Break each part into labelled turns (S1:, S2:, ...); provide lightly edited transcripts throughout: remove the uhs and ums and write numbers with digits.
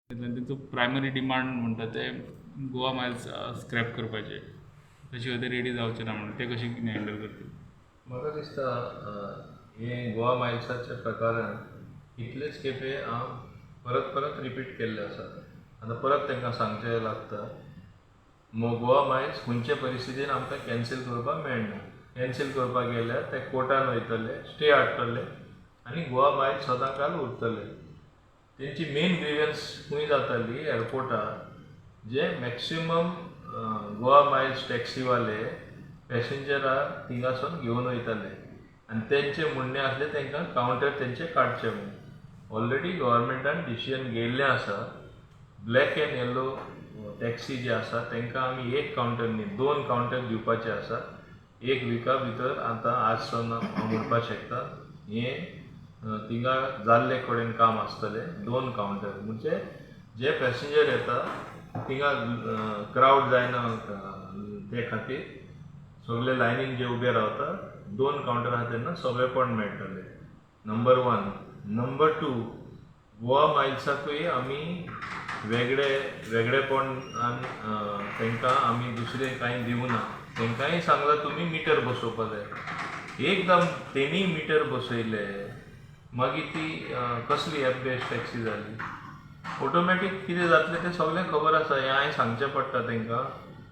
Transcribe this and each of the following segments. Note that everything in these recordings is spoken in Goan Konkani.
S1: तेंचो प्रायमरी डिमांड म्हणटा ते गोवा मायल्स स्क्रॅप करपाचे. तशें ते रेडी जावचे ना म्हणून ते कशें कितें हँडल करतले?
S2: म्हाका दिसता, हें गोवा मायल्साचें प्रकरण इतलेच खेपे हांव परत परत रिपीट केल्लें आसा. आतां परत तांकां सांगचें लागता, गोवा मायल्स खंयचे परिस्थितीन आमकां कॅन्सील करपाक मेळना. कॅन्सील करपाक गेल्यार ते कोर्टान वयतले, स्टे हाडटले आनी गोवा मायल्स सदां काल उरतले. तेंची मेन ग्रिवन्स खंय जाताली? एअरपोर्टार जे मॅक्सिमम गोवा मायल्स टॅक्सीवाले पॅसेंजराक थिंगासून घेवन वयताले आनी तेंचें म्हणणें आसलें, तांकां कावंटर तेंचे काडचे म्हणून. ऑलरेडी गव्हर्मेंटान डिसिजन घेयल्लें आसा, ब्लॅक एन्ड येल्लो टॅक्सी जे आसा तांकां आमी एक कावंटर न्ही, दोन कावंटर दिवपाचे आसा. एक विका भितर आतां आज सावन हांव म्हणपाक शकता, हें थिंगा जाल्ले कडेन काम आसतलें. दोन कावंटर म्हणजे जे पॅसेंजर येता थिंगा क्रावड जायना, ते खातीर सगळे लायनीन जे उबे रावता, दोन कावंटर आहा तेन्ना सोंपेपण मेळटलें, number one. Number two, Goa मायल्साकूय आमी वेगळे वेगळेपणान तांकां आमी दुसरें कांय दिवना. तांकांय सांगलां, तुमी मिटर बसोवपा जाय. एकदम तेणी मिटर बसयले, मागीर ती कसली एप बेस्ड टॅक्सी जाली? ऑटोमॅटीक कितें जातलें तें सगळें खबर आसा. हें हांवें सांगचें पडटा तांकां?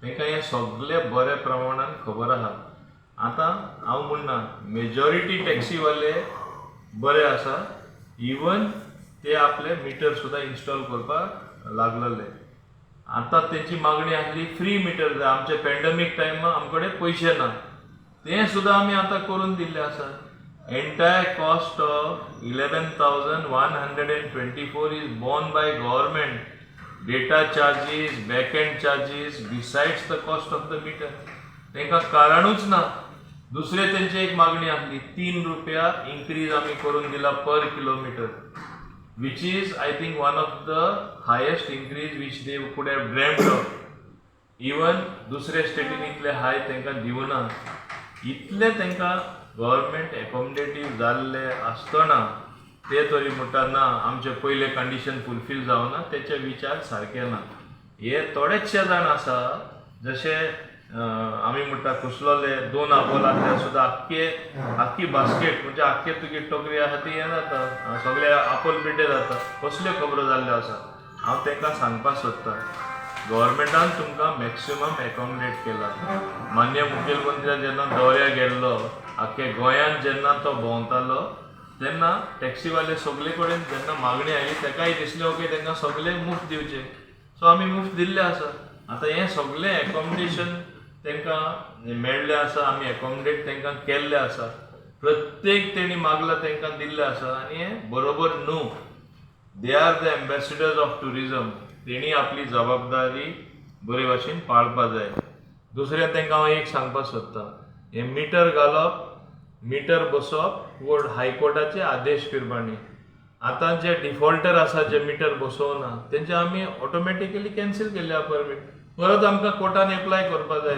S2: तांकां हें सगळें बऱ्या प्रमाणान खबर आहा. आतां हांव म्हणना, मेजॉरिटी टॅक्सीवाले बरे आसा. इवन ते आपले मिटर सुद्दां इन्स्टॉल करपाक लागलेले. आतां तेंची मागणी आसली, फ्री मिटर जाय, आमचे पॅन्डमीक टायमार आमचे कडेन पयशे ना. तें सुद्दां आमी आतां करून दिल्लें आसा. Entire cost of 11,124 is borne by government, data charges, back end charges, besides the cost of the meter. तांकां कारणूच ना. दुसरे तेंची एक मागणी आसली, 3 रुपया इन्क्रीज, आमी करून दिला per kilometer, which is, I think, one of the highest increase which they could have dreamed of. Even दुसरे स्टेटीन इतले हाय तांकां दिवना. इतले तांकां गव्हर्मेंट एकोमोडेटीव जाल्ले आसतना ते तरी म्हणटा, ना, आमचे पयले कंडिशन फुलफील जावना. तेचे विचार सारके ना. हे थोडेचशे जाण आसा, जशे आमी म्हणटा, कुसलोले दोन आपोल आसल्यार सुद्दां आख्खे आख्खी बास्केट, म्हणजे आख्खे तुगे टोकरी आसा ती हें जाता, सगळे आपोल पिड्डे जाता. कसल्यो खबरो जाल्ल्यो आसा. हांव तांकां सांगपाक सोदतां, गव्हर्मेंटान तुमकां मॅक्सिमम एकोमोडेट केला. मान्य मुखेलमंत्री जेन्ना दौऱ्यार गेल्लो, आख्खे गोंयांत जेन्ना तो भोंवतालो, तेन्ना टॅक्सीवाले सगळे कडेन जेन्ना मागणी आयली, ताकाय दिसलें, ओके, तांकां सगळे मुफ्त दिवचे. सो आमी मुफ्त दिल्ले आसा. आतां हें सगळें एकोमोडेशन तांकां मेळ्ळें आसा. आमी एकोमोडेट तांकां केल्लें आसा. प्रत्येक तेणी मागलां तांकां दिल्लें आसा आनी हें बरोबर न्हू. They are the ambassadors of tourism. तेणी आपली जबाबदारी बरे भाशेन पाळपा जाय. दुसरें, तांकां हांव एक सांगपाक सोदतां, हें मिटर घालप, मिटर बसोवप कोर्ट हायकोर्टाचे आदेश प्रमाणे. आतां जे डिफॉल्टर आसा, जे मिटर बसोवना, तेंचे आमी ऑटोमॅटिकली कॅन्सील केल्ले परमीट. परत आमकां कोर्टान एप्लाय करपा जाय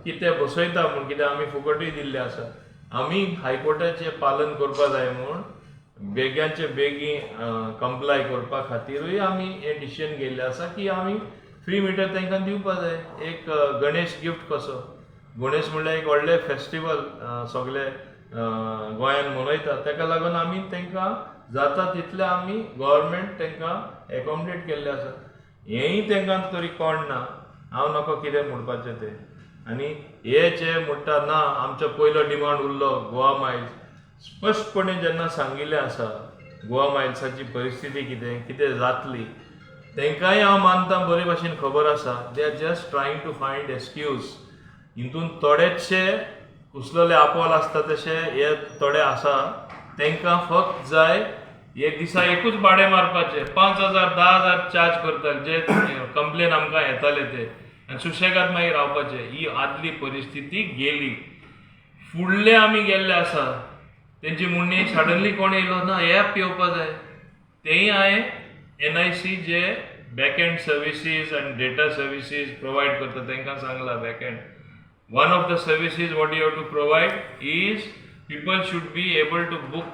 S2: की ते बसयता म्हूण, कित्याक आमी फुकटूय दिल्ले आसा. आमी हायकोर्टाचें पालन करपा जाय म्हूण, बेग्याचे बेगीन कंप्लाय करपा खातीरूय आमी हें डिसिजन घेयल्लें आसा की आमी फ्री मिटर तांकां दिवपा जाय, एक गणेश गिफ्ट कसो. गणेश म्हणल्यार एक व्हडलें फेस्टिवल सगळे गोंयान मनयतात. ताका लागून आमी तांकां जाता तितलें आमी गव्हर्मेंट तांकां एकोमोडेट केल्लें आसा. हेंय तांकां तरी कोण ना, हांव नको कितें म्हणपाचें तें. आनी हे जे म्हणटा, ना, आमचो पयलो डिमांड उरलो गोवा मायल्स, स्पश्टपणे जेन्ना सांगिल्लें आसा गोवा मायल्साची परिस्थिती कितें कितें जातली, तांकांय हांव मानता बरे भाशेन खबर आसा. They are just trying to find excuse. हितून थोडेचशे कुसलेले आपोल आसता तशे हे थोडे आसा. तांकां फक्त जाय एक दिसा एकूच भाडें मारपाचें. 5,000, 10,000 चार्ज करतात, जे कंप्लेन आमकां येताले ते, आनी सुशेगाद मागीर रावपाचें. ही आदली परिस्थिती गेली, फुडले आमी गेल्ले आसा. तेंची म्हणणी, सडनली कोण येयलो ना, एप येवपा जाय. तेंय हांवें एनआयसी जे back end services आनी डेटा सर्विसीज प्रोवायड करता तांकां सांगलां, back end, one of the services what you have to provide is people should be able to book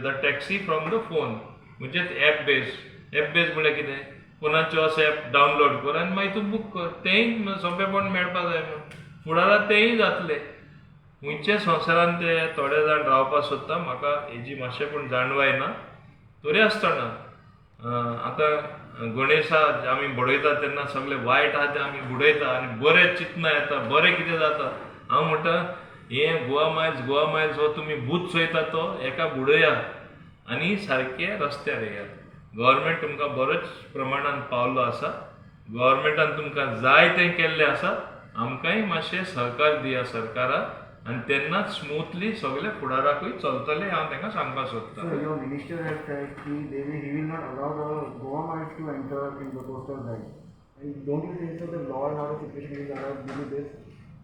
S2: the taxi from the phone, म्हणजे ॲप बेस. ॲप बेस म्हणल्यार कितें? फोनाचेर असो एप डावनलोड कर आनी मागीर तूं बूक कर. तेंय सोंपेपण मेळपा जाय म्हूण फुडाराक तेंय जातलें. खंयच्या संवसारान ते थोडे जाण रावपाक सोदता म्हाका हेजी मातशें पूण जाणवाय ना. तरी आसतना आतां गणेशा आमी बडयता तेन्ना सगळे वायट आहा ते आमी बुडयता आनी बरें चिंतना येता, बरें कितें जाता. हांव म्हणटा हें गोवा मायल्स, गोवा मायल्स हो तुमी भूत चोयता तो एका बुडया आनी सारके रस्त्यार येयात. गव्हर्मेंट तुमकां बरोच प्रमाणान पावल्लो आसा, गव्हर्मेंटान तुमकां जाय तें केल्लें आसा. आमकांय मातशें सहकार दिया सरकाराक आनी तेन्नाच स्मुथली सगळे फुडाराकूय चलतलें हांव तांकां सांगपाक सोदतां.
S3: Sir, your minister has said ki he will not allow the Goa Miles to enter in the coastal belt. And don't you think so the law and order situation will allow due to this?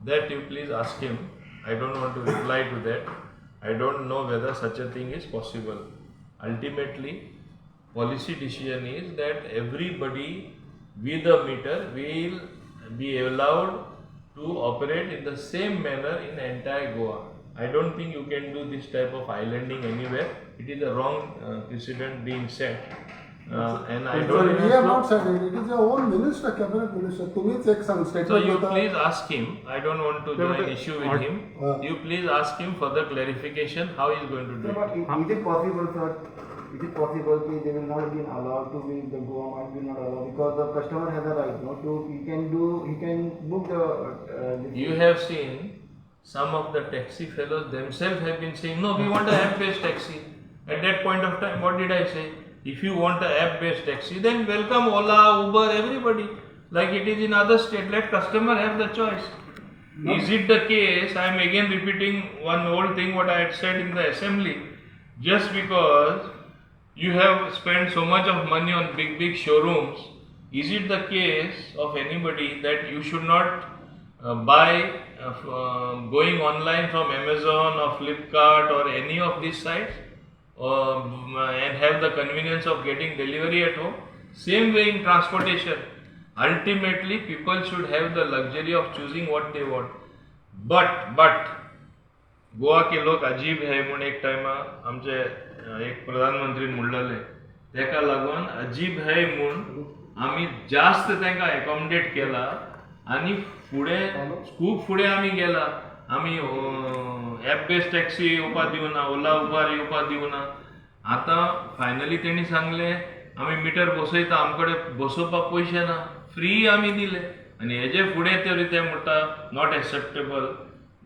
S2: That you please ask him. I don't want to reply to that. I don't know whether such a thing is possible. Ultimately, policy decision is that everybody with a meter will be allowed to operate in the same manner in entire Goa. I don't think you can do this type of islanding anywhere. It is a wrong precedent being set. And I
S4: Sir,
S2: don't.
S4: we have not said it. It is your own minister, cabinet minister. तुम्हीच एक सांग
S2: So
S4: statement
S2: you
S4: होता.
S2: Please ask him. I don't want to join issue with him. You please ask him for the clarification how he is going to do
S3: Sir,
S2: it.
S3: but is it possible, sir? Is it possible that they will not be allowed to be the Goa Miles will not allow because the customer has a right, no? To he can do he can book the. This
S2: You have seen some of the taxi fellows themselves have been saying, no, we want a app-based taxi. At that point of time, what did I say? If you want a app-based taxi, then welcome Ola, Uber, everybody. Like it is in other state, let customer have the choice. Is it the case? I am again repeating one old thing what I had said in the assembly. Just because you have spent so much of money on big, big showrooms, is it the case of anybody that you should not buy going online from Amazon or Flipkart or any of these sites and have the convenience of getting delivery at home? Same way in transportation. Ultimately, people should have the luxury of choosing what they want. But Goa K लोक अजीब है म्हूण एक टायमा आमचे एक प्रधानमंत्रीन म्हणलेलें, तेका लागून अजीब है म्हूण आमी जास्त तांकां एकोमोडेट केला आनी फुडें खूब फुडें आमी गेला. आमी एप बेस्ड टॅक्सी येवपा दिवना, ओला उबर येवपा दिवना. आतां फायनली तेणी सांगलें आमी मिटर बसयता, आमचे कडेन बसोवपाक पयशे ना, फ्री आमी दिले. आनी हेजे फुडें तरी ते म्हणटा not acceptable,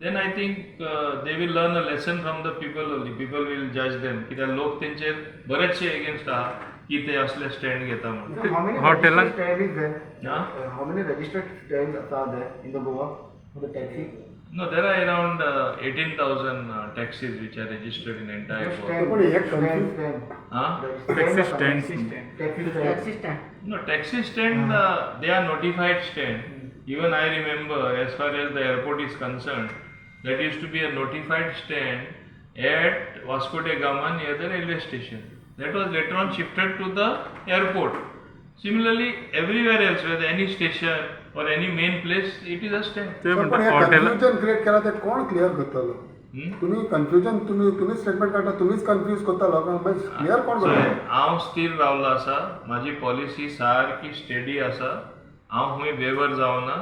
S2: then I think they will learn a lesson from the people only. People will judge them. कित्याक लोक तेंचेर बरेचशे एगेन्स्ट आहा की ते असले स्टँड घेता म्हणून.
S3: Sir, how many
S1: Hotel-
S3: registered stand is there?
S2: Huh?
S3: How many registered stands are there in the Goa for the taxi?
S2: No, there are around 18,000 taxis which are registered in entire Goa.
S3: Stand,
S4: पण एक
S3: stand,
S4: confuse-
S3: stand.
S2: Huh?
S1: Taxi
S3: Stand,
S1: stands.
S3: Taxi stand.
S5: Taxi stand.
S2: No, taxi stand, they are notified stand. Even I remember, as far as the airport is concerned, that used to be a notified stand at Vasco da Gama near the railway station. That was later on shifted to the airport. Similarly, everywhere else, whether any station or any main place, it is a stand.
S1: ते
S4: Sir, पण
S1: म्हणटा
S4: हे
S1: हॉटेल
S4: कन्फ्युजन क्रिएट केला ते कोण क्लियर करतलो? तुम्ही कन्फ्युजन तुम्ही स्टेटमेंट काडटा, तुम्हीच कन्फ्यूज करता लोकांक, मागीर क्लियर कोण
S2: So,
S4: करतलो?
S2: हांव स्थिर रावलो आसा, म्हाजी पॉलिसी सारकी स्टेडी आसा, हांव खंय वेवर जावना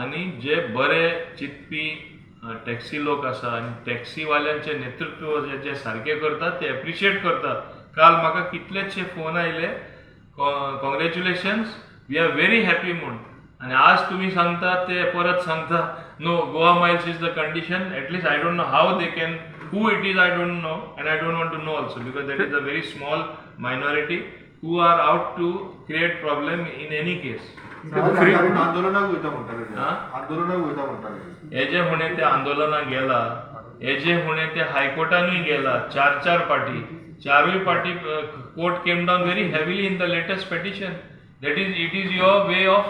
S2: आनी जे बरे चिंतपी टॅक्सी लोक आसा आनी टॅक्सीवाल्यांचें नेतृत्व जे जे सारकें करतात ते एप्रिशिएट करतात. काल म्हाका कितलेशे फोन आयले, congratulations, we are very happy म्हूण. आनी आज तुमी सांगता ते परत सांगता no, Goa Miles is the condition. At least I don't know how they can, who it is I don't know, and I don't want to know also, because that is a very small minority who are out to create problem in any case.
S6: आंदोलनाक वयता म्हणटाले ते.
S2: हा?
S6: आंदोलनाक वयता म्हणटाले.
S2: हेजे फुडें ते आंदोलनाक गेला, हेजे फुडें ते हायकोर्टानूय गेला, चार चार पाटी, चारूय पाटी court came down very heavily in the latest petition, that is, it is your way of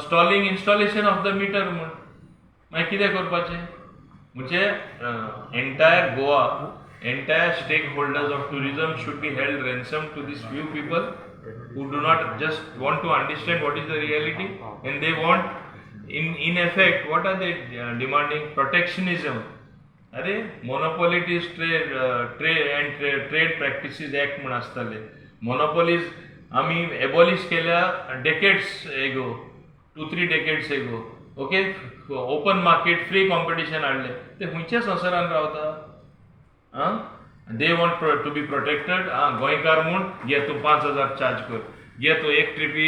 S2: stalling installation of the meter म्हूण. मागीर कितें करपाचें? म्हणजे entire Goa, entire stakeholders of tourism should be held ransom to these few people who do not just want to understand what is the reality, and they want, in effect, what are they demanding? Protectionism. अरे, monopolies trade and trade practices act म्हूण आसताले. मोनोपोलीज आमी एबॉलिश केल्या decades ago, 2-3 decades ago. Okay, open market, free competition हाडलें. ते खंयच्या संवसारान रावता? आं, they want to be protected. आं, गोंयकार म्हूण घे तूं 5,000 चार्ज कर, घे तूं एक ट्रिपी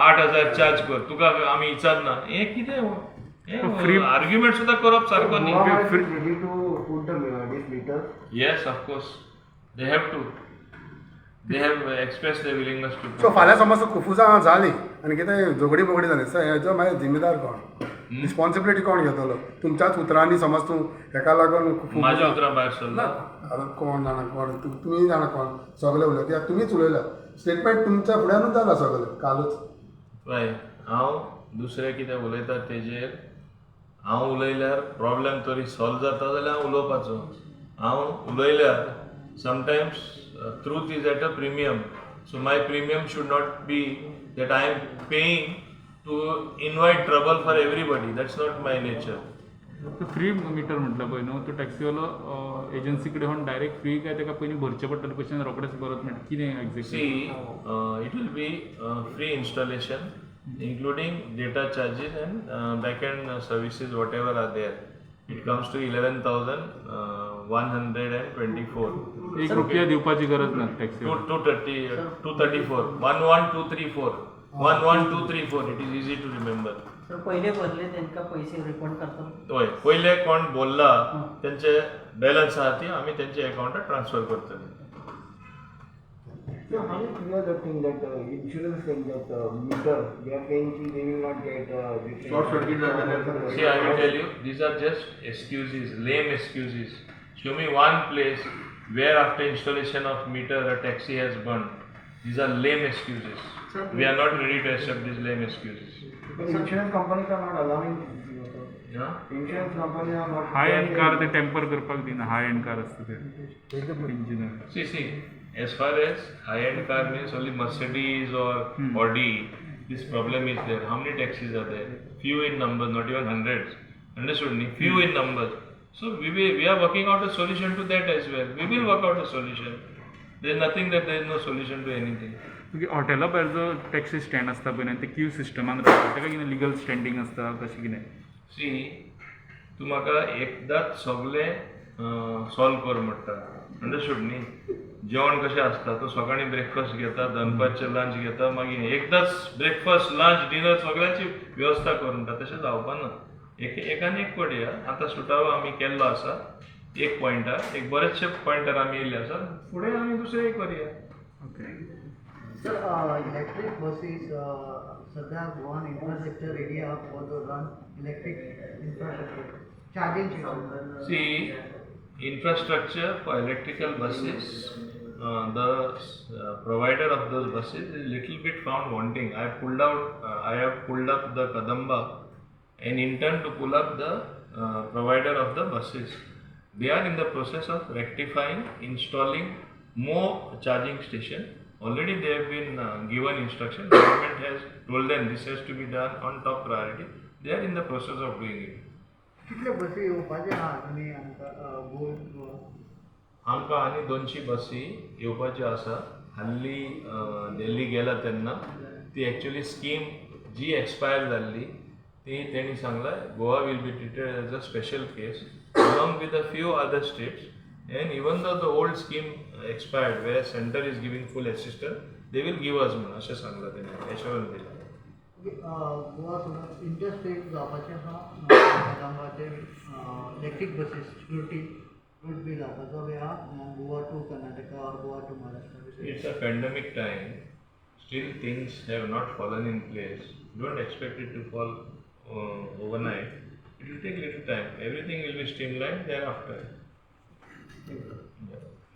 S2: 8,000 चार्ज कर, तुका आमी विचारना. हें कितें?
S1: Free-
S2: argument सुद्दां करप सारको न्ही.
S3: Goa Miles is ready to put the this meters.
S2: Yes, of course. They have to. They have expressed their willingness to.
S4: So फाल्यां समज कुफुजां जालीं आनी कितें झगडी बगडी जाली, सो हेजो मागीर जिम्मेदार कोण, रिस्पॉन्सिबिलिटी कोण घेतलो? तुमच्याच उतरांनी समज तूं हेका लागून
S2: माझ्या उतरां भायर सरला?
S4: आतां कोण जाणा कोण, तुमी जाणा कोण सगळे उलयता, तुमीच उलयला, स्टेटमेंट तुमच्या फुड्यानूच जाला सगळें कालूच.
S2: पळय, हांव दुसरें कितें उलयता तेजेर हांव उलयल्यार प्रॉब्लेम तरी सॉल्व जाता जाल्यार हांव उलोवपाचो. हांव उलयल्यार sometimes truth is at a premium, so my premium should not be that I am paying to invite trouble for everybody. That's not my nature.
S1: Free meter म्हटलं पळय न्हू, तो टॅक्सीवालो एजन्सी कडेन वचून डायरेक्ट फ्री काय ताका पयलीं भरचें पडटलें पयशे आनी रोखडेच परत मेळटा कितें exactly?
S2: See, it will be free installation, including data charges and backend services, whatever are there. It comes to 11,124.
S1: एक रुपया दिवपाची गरज ना taxi.
S2: Two 230, 234, 11234, 11234. It is easy to remember.
S5: Sir, पहिले भरले तांकां पयशे रिफंड करता?
S2: हय, पयले कोण बोलला तेंचे बॅलन्स आहा ती आमी तेंच्या अकाउंटार ट्रान्सफर करतले.
S3: So how you clear the thing that insurance thing that meter they are paying ki they will not get this
S6: Short circuit जाल्यार-
S2: See, I will tell you, these are just excuses, lame excuses. Show me one place where after installation of meter a taxi has burned. These are lame excuses. We are not ready to accept these lame excuses.
S3: Because insurance companies are not allowing this, you know, sir.
S2: Yeah?
S3: Insurance companies are not.
S1: High end car ते टेम्पर करपाक दिना, हाय एंड कार आसता ते engineer.
S2: See, as far as high-end car means only Mercedes or Audi, this problem is there. How many taxis are there? Few in number, not even hundreds. Understood? Ni? Few in numbers. So we are working out a solution to that as well. We will work out a solution. There is nothing that there is no solution to anything.
S1: मागीर हॉटेला भायर जो टॅक्सी स्टँड आसता पळय न्ही, ते क्यू सिस्टमान रावता, ताका कितें लिगल स्टँडींग आसता कशें कितें?
S2: सी, तूं म्हाका एकदांच सगलें सॉल्व कर म्हणटा. अंडरस्टूड न्ही? जेवण कशें आसता, तूं सकाळीं ब्रेकफास्ट घेता, दनपारचें लंच घेता, मागीर एकदांच ब्रेकफास्ट, लंच, डिनर सगळ्याची वेवस्था कर म्हणटा, तशें जावपा ना. एक एकान एक पडया. आतां सुटावो आमी केल्लो आसा एक पॉयंटार, एक बरेचशे पॉयंटार आमी येयल्ले आसा, फुडें आमी दुसरें करया.
S1: ओके.
S7: सर, इलेक्ट्रीक बसीस सध्या गोवान इन्फ्रास्ट्रक्चर रेडी आहा for the run electric infrastructure charging?
S2: See, infrastructure for electrical buses, the provider of those buses is little bit found wanting. I have pulled up the Kadamba and intend to pull up the provider of the buses. They are in the process of rectifying, installing more charging station. Already they have been given instruction. Government has told them this has to be done on top priority. They are in the process of doing it.
S7: कितले बसी येवपाचे आहा आनी आमकां गोवा?
S2: आमकां आनी 200 बसी येवपाच्यो आसा. हाल्ली दिल्ली गेला तेन्ना ती एक्चुली स्कीम जी एक्सपायर जाल्ली ती तेणी सांगलां, Goa will be treated as a special case along with a few other states, and even though the old scheme expired, where centre is giving full assistance, they will give us म्हणून अशें सांगलां तेणी, एश्योरन्स दिलां.
S7: गोवा सोडून इंटरस्टेट जावपाचें आसा कदंबाचे इलेक्ट्रीक बसीस रुटी रूट बी जावपाचो बी आहा Goa to Karnataka or Goa to Maharashtra?
S2: It's a pandemic time. Still, things have not fallen in place. Don't expect it to fall overnight. It will take little time. Everything will be streamlined thereafter.